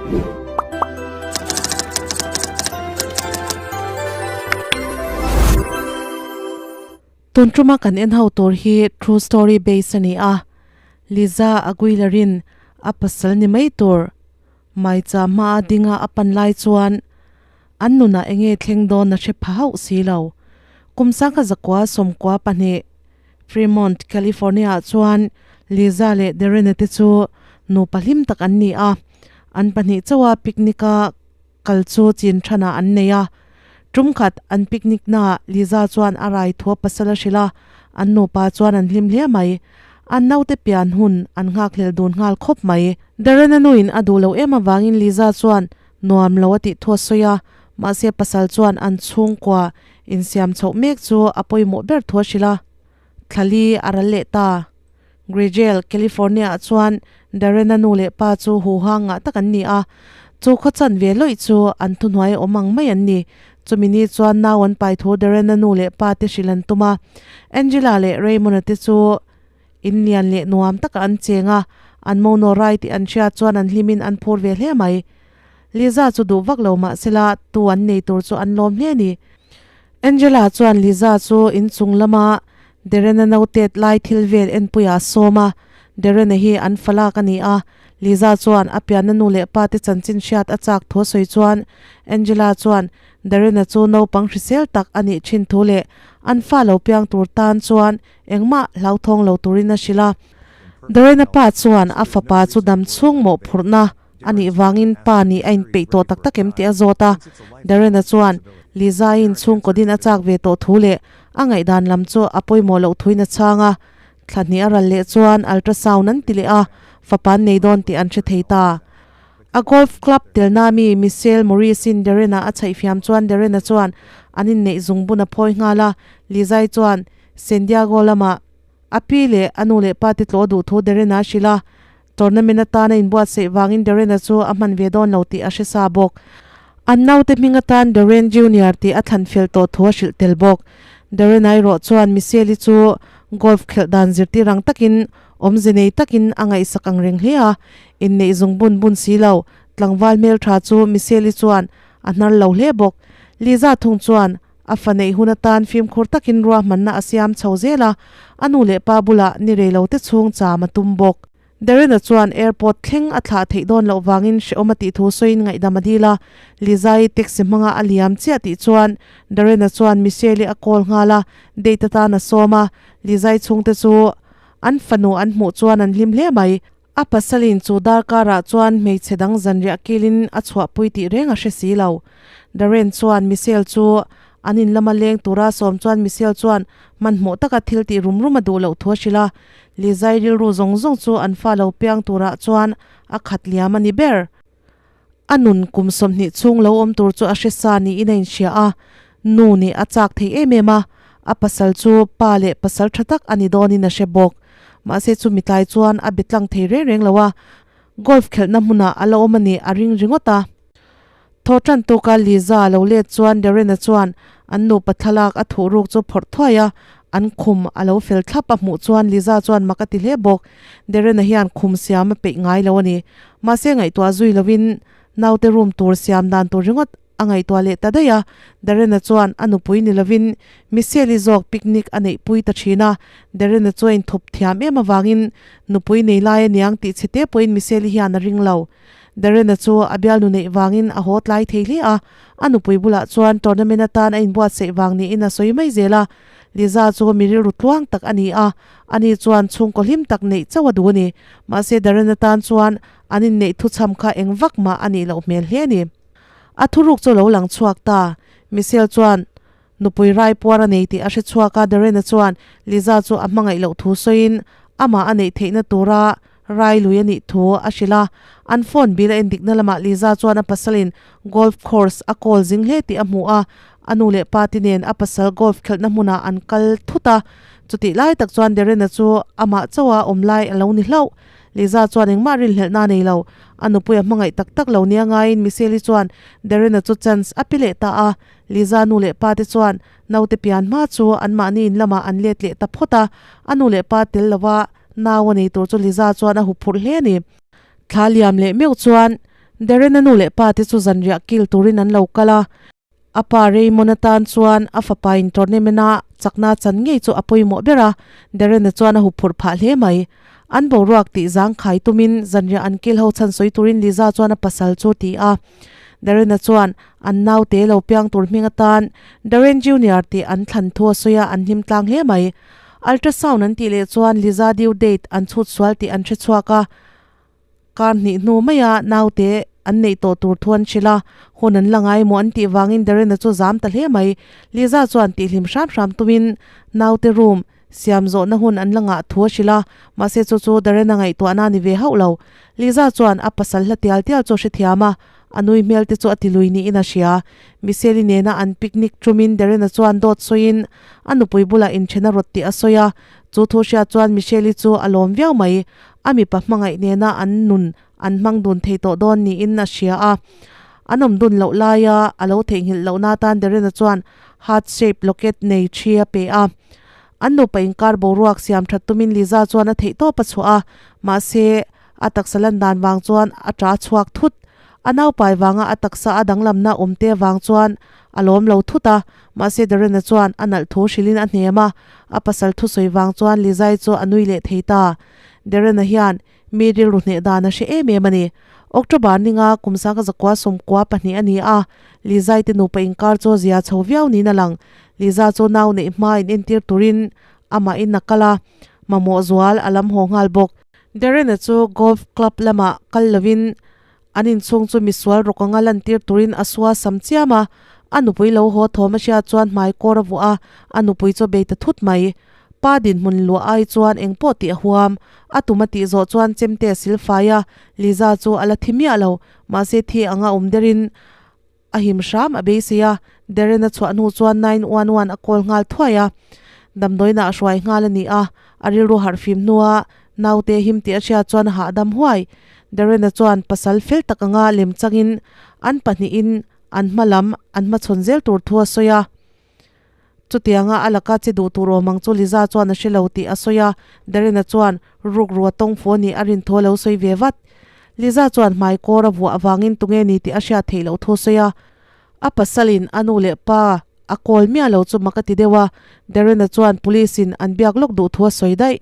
Tun tuma kan en ho tur hi true story base a ni a, Liza Aguilar-in a pasal ni mai tur Maicha hmaa dinga a pan lai chuan an nunah eng nge thleng dawn a hre pha hauh si lo. Kum sangha zakua sawmkua pahnih Fremont, California-ah chuan Liza leh Darren-a te chu nupa hlim tak an ni a, an pahnih chauha picnic-a kal chu chin thanah an nei a. Tum khat an picnic naah Liza chuan a rai thu a pasal a hrilh a, an nupa chuan an hlim hle mai. An naute pian hun an nghakhlel dun nghal khawp mai. Darren-a nuin a duh lo em avangin Liza chuan nuam lo a tih thu a sawi a, mahse pasal chuan an chhungkua insiam chhoh mek chu a pawimawh ber thu a hrilh a. Thlali a ral leh ta. Grijel, California-ah chuan Darren-a nu leh pa chu huha ngah tak an ni a, chu khaw chan ve lawih chu an thuhnuai awm ang mai an ni. Chumi ni chuan nau an pai thu Darren-a nu leh pa te hrilh an tum a. Angela leh Raymond-a te chu in lian leh nuam takah an cheng a, an mono rai tih an hriat chuan an hlimin an phur ve hle mai. Liza chu duh vak lo mah sela tu an nei tur chu an lawm hle a ni. Angela chuan Liza chu inchung lama Darren-a notet lai thil vel enpuiah a sawm a, Darren-a hi an fa lak a ni a, Liza chuan a pianna nu leh pa te chanchin hriat a chak thu a sawi chuan Angela chuan Darren-a chu naupang hrisel tak a nih thin thu leh an fa lo piang tur tan chuan engmah hlauthawng lo turin a hrilh a. Darren-a pa chuan a fapa chu dam chhung mawhphurhna a nih vangin pa nih a inpeih tawh tak tak em tih a zawt a. Darren-a chuan Liza-in chhungkaw din a chak ve tawh thu leh a ngaihdan lam chu a pawimawh loh thuin a chhang a. Thla hnih a ral leh chuan ultrasound an ti leh a, fapa an nei dawn tih an hre thei ta. A golf club telna mi Michelle Morris-in Darren-a a chhaihfiam chuan Darren-a chuan an inneih zungbun a phawi nghal a, Liza-i chuan San Diego lamah a pi leh a nu leh pa te tlawh duh thu Darren-a a hrilh a. Tournament atana inbuatsaih vangin Darren-a chu a hman ve dawn lo tih a hre sa bawk. An naute hming atan Darren Junior tih a thlan fel tawh thu a hrilh tel bawk. Darren-a erawh chuan Michelle-i chu golf khelh dan zirtir ang takin awmze nei takin a ngaihsak ang reng hle a. Inneih zung bun bun si lo, tlangval hmeltha chu Michelle-i chuan a hnar lo hle bawk. Liza thung chuan A fa neih hun atan fimkhur takin ruahmanna a siam chho zel a, a nu leh pa bulah ni reilo te chhung cham a tum bawk. Darren-a chuan airport thleng a thlah theih dawn loh vangin hrehawm a tih thu sawiin ngaihdam a dil a, Liza-i taxi hmanga a liam chiah tih chuan Darren-a chuan Michelle-i a call nghal a, date atan a sawm a, Liza-i chhungte chu an fanu an hmuh chuan an hlim hle mai. A pasalin chu darkarah chuan hmeichhe dang zanriah kilin a chhuahpui tih reng a hre si lo. Darren chuan Michelle chu an in lama leng tura sawm chuan Michelle chuan hmanhmawh taka thil tih rum rum a duh loh thu a hrilh a. Lizai rilru zawng zawng chu an fa lo piang turah chuan a khat liam a ni ber. A nun kum 20 chhung lo awm tur chu a hre sa niin a inhria a, nu nih a chak thei em em a, a pasal chu pa leh pasal tha tak a ni dawnin a hre bawk. Mahse chu mitlai chuan a be tlang thei reng reng lo a, golf khelhna hmunah a la awm a nih a ring ringawt a. Thaw tan tawka Liza a lo let chuan Darren-a chuan an nupa thlalak a thuh ruk chu phawrh thuai a, an khum a lo fel thlap a hmuh chuan Liza chuan mak a ti hle bawk. Darren-a hian khum siam a peih ngai lo a ni. Mahse ngaihtuah zui lovin naute room tur siam dan tur ringawt a ngaihtuah leh ta daih a. Darren-a chuan a nupui ni lovin Michelle-i zawk picnic a neihpui ta thin a. Darren-a chu a inthup thiam em avangin nupui nei lai a niang tih chhe te pawhin Michelle-i hian a ring lo. Darren-a chu a bialnu neih vangin a haw tlai thei hle a, a nupui bulah chuan tournament atan a inbuatsaih vang niin a sawi mai zel a. Liza chu mi rilru tluang tak a ni a, ani chuan chhungkaw hlim tak neih chauh a duh a ni. Mahse Darren-a tan chuan an inneih thuchham kha eng vak mah a nih loh hmel hle a ni. A thuruk chu a lo lang chhuak ta. Michelle chuan nupui rai puar a nei tih a hre chhuak a, Darren-a chuan Liza chu a hmangaih loh thu sawiin amah a neih theihna tura rai lui a nih thu a hrilh a. An phone bill a endikna lamah Liza chuan a pasalin golf course a kawl zing hle tih a hmu a, a nu leh pa te nen a pasal golf khelhna hmunah an kal thut a. Chutih lai tak chuan Darren-a chu amah chauha awm lai a lo ni hlauh. Liza chuan engmah rinhlelhna a nei lo. A nupui a hmangaih tak tak lo nia ngaiin Michelle-i chuan Darren-a chu chance a pe leh ta a. Liza nu leh pa te chuan naute pian hma chu anmahni in lamah an let leh ta phawt a, a nu leh pa tel lova nau a nei tur chu Liza chuan a huphurh hle a ni. Thla liam leh meuh chuan Darren-a nu leh pa te chu zanriah kil turin an lo kal a. A pa Raymond-a tan chuan a fapa in tournament-a chakna chan ngei chu a pawimawh ber a, Darren-a chuan a huphurh phah hle mai. An boruak tih zangkhai tumin zanriah an kil ho chhan sawi turin Liza chuan a pasal chu a ti a. Darren-a chuan an naute lo piang tur hming atan Darren Junior tih an thlan thu a sawi a, an hlim tlang hle mai. Ultrasound an tih leh chuan Liza due date an chhut sual tih an hre chhuak a. Kar hnih hnu maia naute an neih tawh tur thu an hrilh a, hun an la ngai maw an tih vangin Darren-a chu zam ta hle mai. Liza chuan tihhlim hram hram tumin naute room siam zawhna hun an la ngah thu a hrilh a, mahse chu chu Darren-a ngaihtuahna a ni ve hauh lo. Liza chuan a pasal hla tial tial chu a hrethiam a, a nui hmel te chu a ti lui niin a hria. Michelle-i nena an picnic tumin Darren-a chuan dawt sawiin a nupui bulah inthen a rawt tih a sawi a, chu thu hriat chuan Michelle-i chu a lawm viau mai. A mipa hmangaih nena an nun an hmang dun thei tawh dawn niin a hria a. An awm dun loh laia a lo theihnghilh lohna atan Darren-a chuan heart shape locket nei thi a pe a. An nupa inkar boruak siam that tumin Liza chuan a theih tawp a chhuah a, mahse a taksa lan dan vang chuan a ta chhuak thut. A naupai vanga a taksa a danglamna awm te vang chuan a lawm lo thut a, mahse Darren-a chuan a nalh thu hrilhin a hnem a, a pasal thusawi vang chuan Lizai chu a nui leh thei ta. Darren-a hian mi rilru hneh dan a hre em em a ni. October ninga kum sangha zakua sawmkua pahnih a ni a, Lizai te nupa inkar chu a zia chho viau niin a lang. Liza chu nau neih hma in entir turin amahin a kal a, mamawh zual a lam haw nghal bawk. Darren-a chu golf club lamah kal lovin an inchhung chu misual rawk anga lantir turin a sua sam chiam a, a nupui lo haw thawm a hriat chuan hmai kawr a vuah a, a nupui chu a bei ta thut mai. Pa dinhmun luah ai chuan eng pawh tih a huam. A tum a tih zawh chuan chemte a sil fai a, Liza chu a la thi miah lo, mahse thi anga awm derin A him hram a beisei a, Darren a chhuah hnu chuan 911 a call nghal thuai a. Damdawiinah a hruai nghal a ni a, a rilru harh fim hnua naute him tih a hriat chuan a hahdam huai. Darren-a chuan pasal fel tak anga lem changin an pahnihin an hma lam an hmachhawn zel tur thu a sawi a. Chutianga a laka che duh tur awm ang chu Liza chuan a hre lo tih a sawi a, Darren-a chuan rukru a tawng fu a nih a rin thu a lo sawi ve vat. Liza chuan hmai kawr a vuah avangin tunge ni tih a hriat theih loh thu a sawi a, a pasalin a nu leh pa a kawl miah lo chu mak a ti deuh a, Darren-a chuan police in an biak lawk duh thu a sawi daih.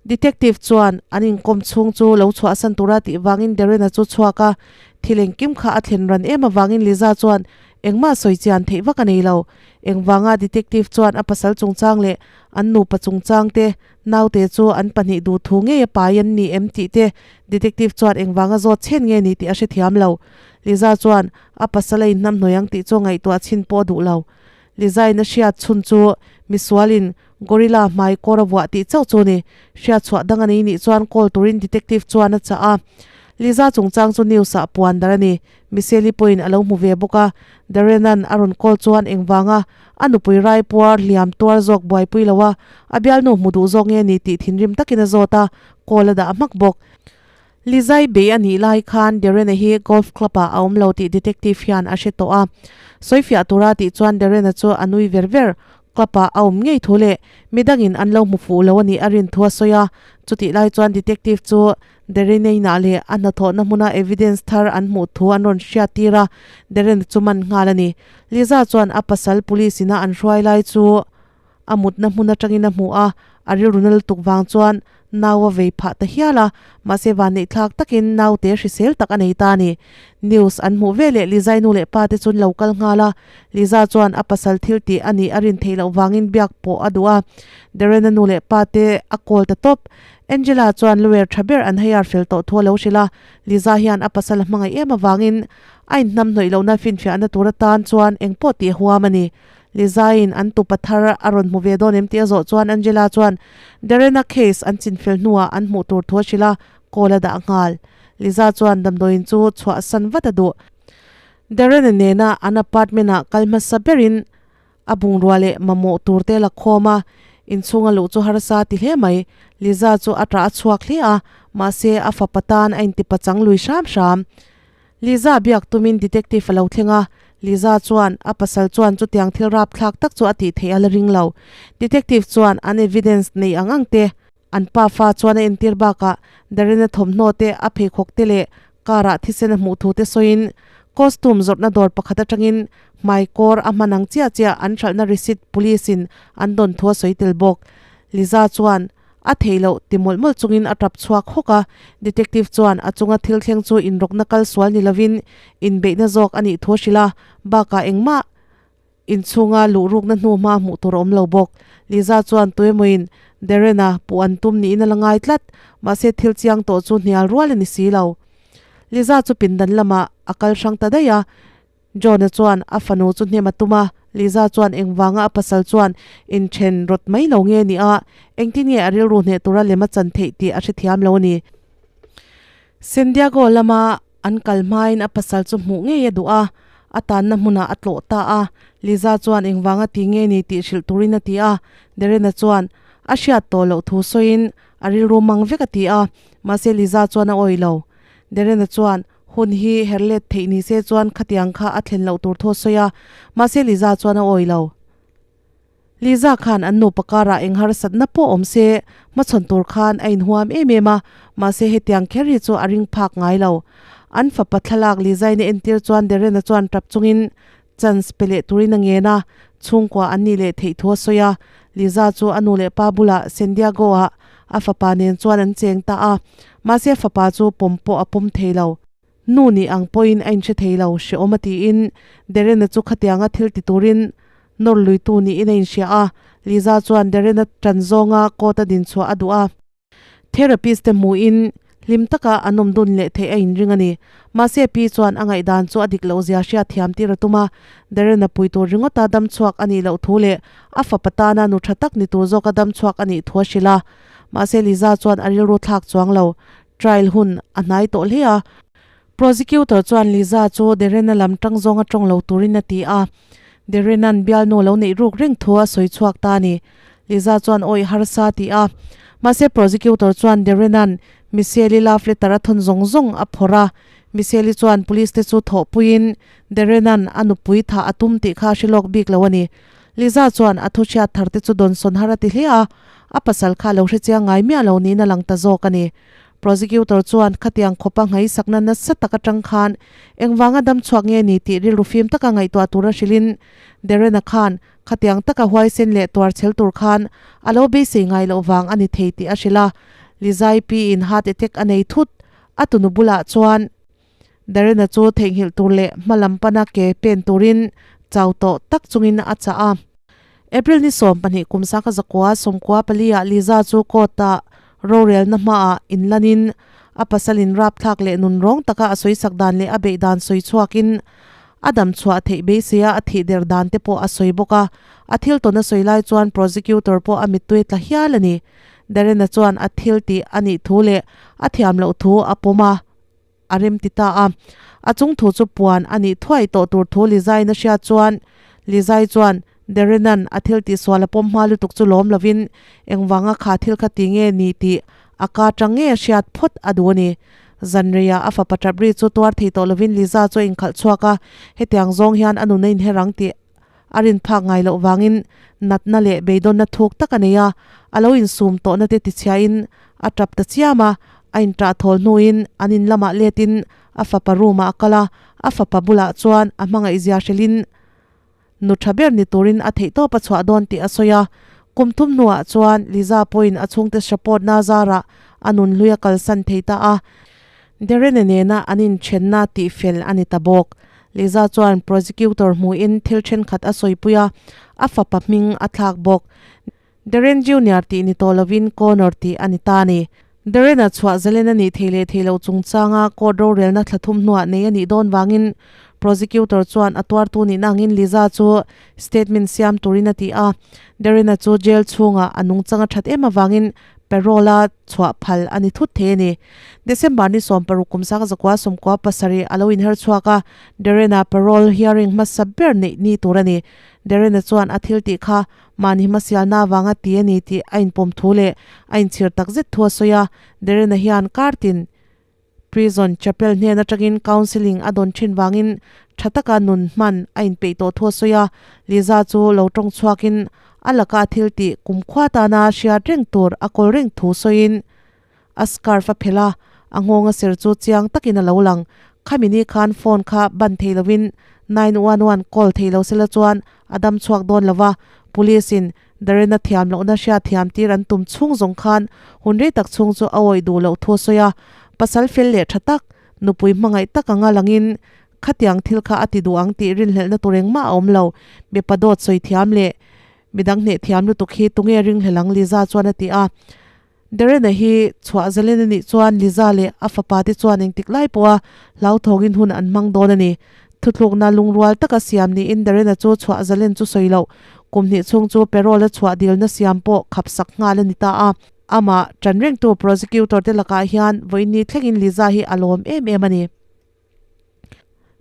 Detective chuan an inkawm chhung chu lo chhuahsan tura tih vangin Darren-a chu chhuak a, thil engkim kha a thlen ran em avangin Liza chuan Engmah sawi chian theih vak a nei lo. Engvanga detective chuan a pasal chungchang leh an nupa chungchang te, naute chu an pahnih duh thu ngei a pai an ni em tih te detective chuan engvanga zawt chhen nge ni tih a hrethiam lo. Liza chuan a pasal a inhnamhnawih ang tih chu ngaihtuah chhin pawh a duh lo. Liza-in a hriat chhun chu misualin gorilla hmai kawr a vuah tih chauh chu ni. Hriat chhuah dang a nei nih chuan call turin detective chuan a chah a. Liza chungchang chu news ah puan dar a ni. Michelle-i pawhin a lo hmu ve bawk a, Darren-a'n a rawn call chuan engvanga a nupui rai puar hliam tuar zawk buaipui lo a, a bialnu hmu duh zawk nge ni tih thinrim takin a zawt a, call a dah hmak bawk. Lizai bei a nih lai khan Darren-a hi golf club-ah a awm lo tih detective hian a hre tawh a, sawifiah tura tih chuan Darren-a chu a nui ver ver. Club-ah a awm ngei thu leh midangin an lo hmu fuh lo a nih a rin thu a sawi a, chutih lai chuan detective chu Darren-a leh a hnathawhna hmuna evidence thar an hmuh thu an rawn hriat tir a, Darren chu man nghal a ni. Liza chuan a pasal police ina an hruai lai chu a mutna hmun atangin a hmu a, a rilru na lutuk vang chuan nau a vei phah ta hial a, mahse vanneihthlak takin naute hrisel tak a nei ta a ni. News an hmuh veleh Lizai nu leh pa te chu an lo kal nghal a, Liza chuan a pasal thil tih a nih a rin theih loh vangin biak pawh a duh a, Darren-a nu leh pa te a call ta tawp. Angela chuan lawyer tha ber an hire fel tawh thu a lo hrilh a, Liza hian a pasal a hmangaih em avangin a inhnamhnawih lohna finfiahna tur atan chuan engpawh tih a huam a ni. Liza-in an tupa thar a rawn hmu ve dawn em tih a zawh chuan Angela chuan Darren-a case an chinfel hnuah an hmuh tur thu a hrilh a, call a dah nghal. Liza chuan damdawiin chu chhuahsan vat a duh. Darren-a nena an apartment-ah kal hmasa berin A bungrua leh mamawh tur te la khawm a, inchhunga luh chu harsa ti hle mai. Liza chu a tah a chhuak hle a, mahse a fapa tan a inti pachang lui hram hram. Liza biak tumin detective a lo thleng a, Liza chuan a pasal chuan chutiang thil rapthlak tak chu a tih theih a la ring lo. Detective chuan an evidence nei ang ang te, an pa fa chuan a entir bakah Darren-a thawmhnaw te, a pheikhawk te leh. karah thisen a hmuh thu te sawiin costume zawrhna dawr pakhat atangin hmai kawr a hman ang chiah chiah an hralhna receipt police in an dawn thu a sawi tel bawk. Liza chuan a theih loh ti mawlh mawlh chungin a tap chhuak hawk a, detective chuan a chunga thil thleng chu inrawkna kal sual ni lovin inbeihna zawk a nih thu a hrilh a, bakah engmah Inchhunga luh rukna hnu hma hmuh tur a awm lo bawk. Liza chuan tuemawiin Darren-a puh an tum niin a la ngai tlat, mahse thil chiang tawh chu hnial rual a ni si lo. Liza chu pindan lamah a kal hrang ta daih a, John-a chuan a fanu chu hnem a tum a, Liza chuan engvanga a pasal chuan inthen rawt mai lo nge ni a, engtin nge a rilru hneh tura lem a chan theih tih a hrethiam lo a ni. San Diego lama an kal hmain a pasal chu hmuh ngei a duh a, a tanna hmunah a tlawh ta a. Liza chuan engvanga ti nge ni tih hrilh turin a ti a. Darren-a chuan a hriat tawh loh thu sawiin a rilru mang vek a ti a, mahse Liza chuan a awih lo. Darren-a chuan hun hi her let theih ni se chuan khatiang kha a thlen loh tur thu a sawi a, mahse Liza chuan a awih lo. Liza khan an nupa karah eng harsatna pawh awm se, hmachhawn tur khan a inhuam em em a, mahse hetiang kher hi chu a ring phak ngai lo. An fapa thlalak Lizain a entir chuan Darren-a chuan tap chungin chance pe leh turin a ngen a, chhungkua an nih leh theih thu a sawi a. Liza chu a nu leh pa bulah San Diego-ah a fapa nen chuan an cheng ta a, mahse a fapa chu pawm pawh a pawm thei lo. Nu nih ang pawhin a inhre thei lo, hrehawm a tiin Darren-a chu khatianga thil ti turin nawr luitu niin a inhria a. Liza chuan Darren-a tan zawnga court a din chhuah a duh a. Therapist te hmuhin hlim taka an awm dun leh theih a inring a ni. Mahse pi chuan a ngaihdan chu a dik loh zia hriat thiam tir a tum a. Darren-a pui tur ringawta dam chhuak a nih loh thu leh a fapa tana nu tha tak ni tur zawka dam chhuak a nih thu a hrilh a. Mahse Liza chuan a rilru thlak chuang lo. Trial hun a hnai tawh hle a. Prosecutor chuan Liza chu Darren-a lam tang zawnga tawng lo turin a ti a. Darren-a'n bialnu lo neih ruk reng thu a sawi chhuak ta a ni. Liza chuan awih harsa a ti a. Mahse prosecutor chuan Darren-a'n Michelle-i love letter a thawn zawng zawng a phawrh a. Michelle-i chuan police te chu thawhpuiin Darren-a'n a nupui thah a tum tih kha a hre lawk bik lo a ni. Liza chuan a thu hriat thar te chu dawnsawn har a ti hle a, a pasal kha a lo hre chiang ngai miah lo niin a lang ta zawk a ni. Prosecutor chuan khatiang khawpa nghaisakna nasa tak atang khan engvanga dam chhuak nge ni tih rilru fim taka ngaihtuah tura hrilhin Darren-a khan khatiang taka huaisen leh tuar chhel tur khan a lo beisei ngai loh vang a ni thei tih a hrilh a. Lizai piin heart attack a nei thut a tunu bulah chuan Darren-a chu theihnghilh tur leh hma lam pana ke pen turin chau tawh tak chungin a chah a. April ni 12 kum sangkha zakua sawmkua pali ah Liza chu court-ah rorelna hmaah inlanin a pasalin rapthlak leh nun rawng taka a sawisak dan leh a beih dan sawi chhuakin a dam chhuah theih beiseia a thih der dan te pawh a sawi bawk a. A thil tawn a sawi lai chuan prosecutor pawh a mittui tla hial a ni. Darren-a chuan a thil tih a nih thu leh a thiam loh thu a pawm a. a rem ti ta a. A chung thu chu puan a nih thuai tawh tur thu Lizaiin a hriat chuan Lizai chuan Darren-a'n a thil tihsual a pawm hma lutuk chu lawm lovin engvanga kha thil kha ti nge ni tih a ka tang nge a hriat phawt a duh a ni. Zanreiah a fapa tap ri chu tuar thei tawh lovin Liza chu a inkhalh chhuak a, hetiang zawng hian a nun a inher ang tih a rin phak ngai loh vangin natna leh beidawnna thuk tak a nei a, a lo insum tawhna te tichhiain a tap ta chiam a, a inṭah thawl hnuin an in lamah letin a fapa room-ah a kal a, a fapa bulah chuan a hmangaihzia hrilhin nu ṭha ber ni turin a theihtawp a chhuah dawn tih a sawi a. Kum thum hnuah chuan Liza pawhin a chhungte support na zarah a nun hlui a kalsan thei ta a, Darren-a nena an inthenna tihfel a ni ta bawk. Liza chuan prosecutor hmuhin thil thenkhat a sawipui a, a fapa hming a thlak bawk. Darren Junior tih ni tawh lovin Connor tih a ni ta a ni. Darren-a chhuah zalen a nih thei leh thei loh chungchanga court rorelna thla thum hnuah nei a nih dawn vangin prosecutor chuan a tuartu nihna angin Liza chu statement siam turin a ti a. Darren-a chu jail chhungah a nungchang a that em avangin Parole-a chhuah phal a ni thut thei a ni. December ni 16 kum sang zakua 17 a lo inher chhuak a, Darren-a parole hearing hmasa ber neih ni tur a ni. Darren-a chuan a thil tih kha mahni hmasialna avanga ti a ni tih a inpawm thu leh a inchhir takzet thu a sawi a, Darren-a hian kartin Prison chapel hnen atangin counselling a dawn thin vangin tha taka nun hman a inpeih tawh thu a sawi a, Liza chu lo tawng chhuakin a laka a thil tih kumkhua tana hriat reng tur a kawl reng thu sawiin a scarf a phelh a. A nghawnga ser chu chiang takin a lo lang. Khami ni khan phone kha ban thei lovin 911 call thei lo sela chuan a dam chhuak dawn lo va, Police in Darren-a thiam lohna hriat thiam tir an tum chhung zawng khan hun rei tak chhung chu a awih duh loh thu a sawi a, pasal fel leh tha tak, nupui hmangaih tak anga langin khatiang thil kha a ti duh ang tih rinhlelhna tur engmah a awm lo, mipa dawt sawi thiam leh midang hneh thiam lutuk hi tunge ringhlel ang Liza chuan a ti a. Darren-a hi chhuah zalen a nih chuan Liza leh a fapa te chuan engtik lai pawha hlauthawngin hun an hmang dawn a ni. Thuthlukna lungrual taka siam niin Darren-a chu chhuah zalen chu sawi loh. Kum hnih chhung chu parole-a chhuah dilna siam pawh khapsak nghal a ni ta a. Amah ṭan rengtu prosecutor te lakah hian vawiin thlengin Liza hi a lawm em em a ni.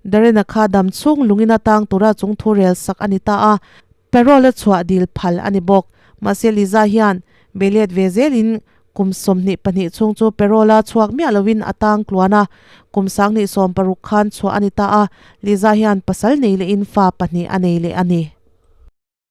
Darren-a kha dam chhung lungin a tang tura chung thu rel sak a ni ta a, parole a chhuah dil phal a ni bawk. Mahse Liza hian be let ve zelin kum 22 chhung chu parole a chhuak miah loin a tang tluan a, kum 2016 khan chhuah a ni ta a, Liza hian pasal nei lehin fa pahnih a nei leh a ni.